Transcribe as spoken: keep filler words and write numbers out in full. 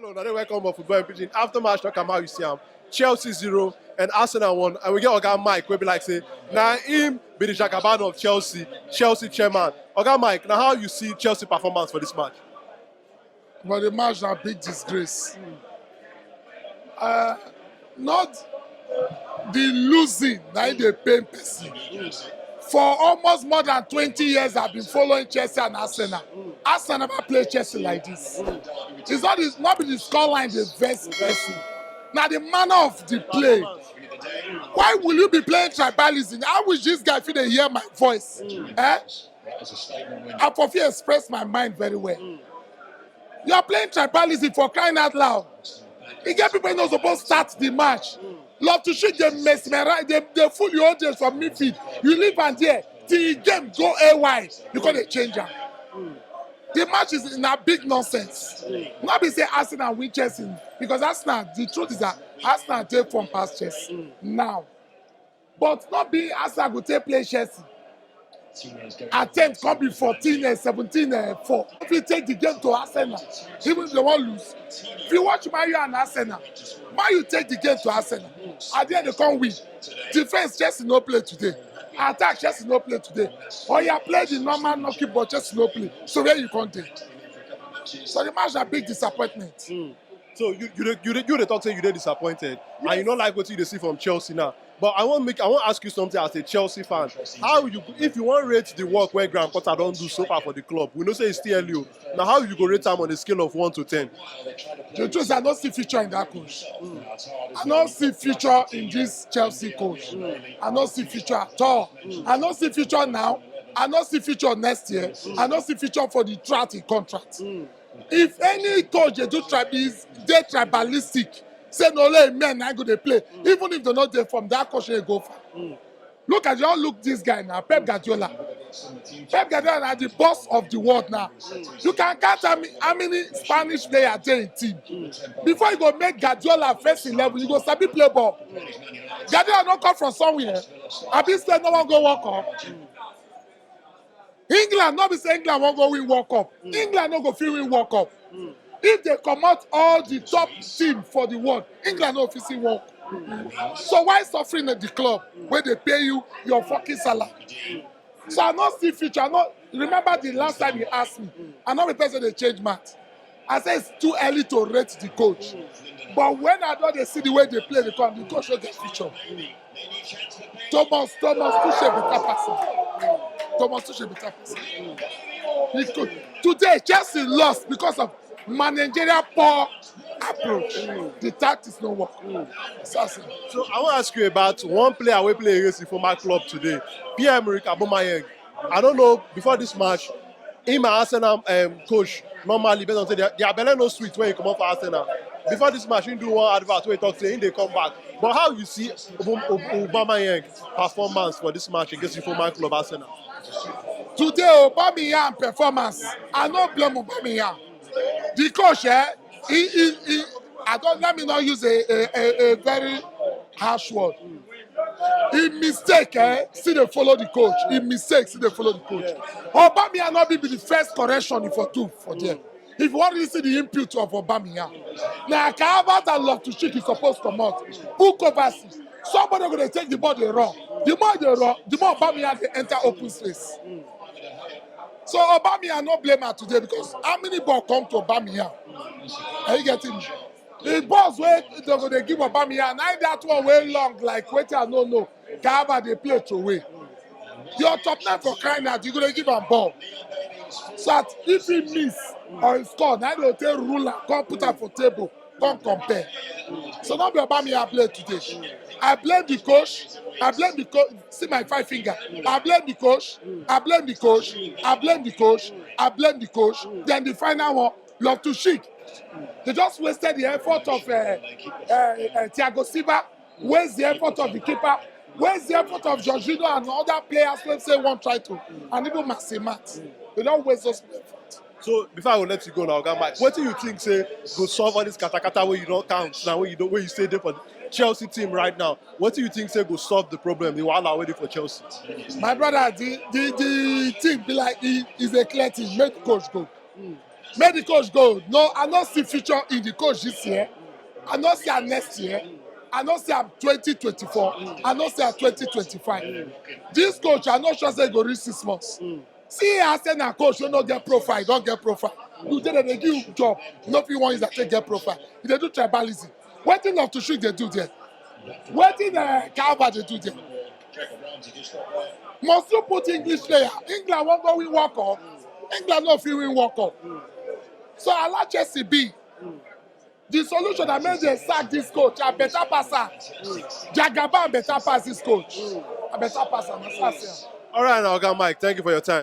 Hello, na dey welcome of Football in Pidgin. After match, talk am how you see am. Chelsea zero and Arsenal one. And we get Oga Mike, wey be like say, na him be the Jagaban of Chelsea, Chelsea chairman. Oga Mike, na how you see Chelsea performance for this match? But the match na big disgrace. Uh, not the losing na im dey pain person. For almost more than twenty years, I've been following Chelsea and Arsenal. Arsenal never play Chelsea like this. It's not, it's not be the scoreline dey vex person. Na the manner of the play. Why will you be playing tribalism? I wish this guy fit dey hear my voice. Eh? I for fit express my mind very well. You are playing tribalism, for crying out loud. E get people wey no suppose start the match. Love to shoot, dey mesmerize, dey dey fool your audience for midfield. You leave am there till the game go A Y. You come dey change am. The match is na big nonsense. No be say Arsenal win Chelsea, because Arsenal, the truth is that Arsenal dey form pass Chelsea now. But no be Arsenal go take play Chelsea. Attempt come be fourteen, eh, seventeen, eh, four. If you take the game to Arsenal, even if they wan lose, if you watch Man U and Arsenal, Man U take the game to Arsenal. At the end, they come win. Defense, Chelsea no play today. Attack, Chelsea no play today. Or you play the normal knocky ball, Chelsea no play. So where you come dey? So the match na big disappointment. So you you dey you dey you dey talk say you dey disappointed, and you no like wetin you dey see from Chelsea now. But I wan make I wan ask you something as a Chelsea fan. How you, if you wan rate the work wey Graham Potter don do so far for the club, we know say it's still early o. Na how you go rate am on a scale of one to ten? The truth, I no see future in that coach. I no see future in this Chelsea coach. I no see future at all. I no see future now. I no see future next year. I no see future for the throughout the contract. If any coach dey do tribal, dey tribalistic, say na only men na go dey play, even if they no dey form, that coach no go far. Look at, just look this guy now, Pep Guardiola. Pep Guardiola na the boss of the world now. You can count how many, how many Spanish players dey in team. Before you go make Guardiola first eleven, you go sabi play ball. Guardiola no come from somewhere. Abi Spain no wan go World Cup? England, no be say England wan go win World Cup. England no go fit win World Cup. If they comot all the top team for the world, England no fit see World Cup. So why suffering at the club wey dey pay you your fucking salary? So I no see future. I no remember the last time you ask me. I no be person dey change mouth. I say it's too early to rate the coach. But when I don dey see the way they play, the coach, the coach no get future. Thomas Thomas Tuchel better person. Thomas Tuchel better person. He could, today Chelsea lost because of managerial poor approach. The tactics no work. Assassin. So I wan ask you about one player wey play against the former club today, Pierre-Emerick Aubameyang. I don't know, before this match, him and Arsenal um, coach normally, based on say their, their belle no sweet when he comot for Arsenal. Before this match, he do one advert where he talk say he dey come back. But how you see Aubame- Aub- Aubameyang performance for this match against the former club Arsenal? Today, Aubameyang performance, I no blame Aubameyang. The coach, eh, he, he, he, I don't, let me not use a, a, a, a very harsh word. He mistake, eh, still dey follow the coach. He mistake, still dey follow the coach. Aubameyang no be the first correction he for do for there. If you wan really see the input of Aubameyang, na Kai Havertz and Loftus-Cheek is supposed to comot. Who covers it? Somebody go dey take the ball dey run. The more they run, the more Aubameyang dey enter open space. So Aubameyang no blame am today, because how many ball come to Aubameyang? Are you getting me? The balls wey they go dey give Aubameyang, na that one wey long like wetin I no know. Kai Havertz dey play throwaway. Your top nine, for crying out, you go dey give am ball. So that if he miss or he score, na dey take rule am, come put am for table, come compare. So no be Aubameyang I blame today. I blame the coach. I blame the coach. See my five finger. I blame the coach. I blame the coach. I blame the coach. I blame the coach. Then the final one, Loftus-Cheek. They just wasted the effort of uh, uh, uh, Thiago Silva, waste the effort of the keeper, waste the effort of Jorginho and other players wey say wan try to, and even Mason Mount. They don waste those effort. So before I go let you go now, Oga Mike, wetin you think say go solve all this katakata wey you don count now, wey you don wey you say dey for the Chelsea team right now? Wetin you think say go solve the problem, the wahala wey dey for Chelsea? My brother, the the the thing be like, he is a clear thing. Make the coach go. Make the coach go. No, I no see future in the coach this year. I no see am next year. I no see am twenty twenty-four. I no see am twenty twenty-five. This coach, I no sure say e go reach six months. See, Arsenal coach wey no get profile, don get profile. You dey there, dey give you job. No fit wan use that take get profile. You dey do tribalism. Wetin Loftus Cheek dey do there? Wetin uh, Carver dey do there? Must you put English player? England wan go win World Cup. England no fit win World Cup. So allow Chelsea be. The solution na make dem sack this coach. A better passer. Jagaban better pass this coach. A better passer. Na so I see am. All right, now, Oga Mike, thank you for your time.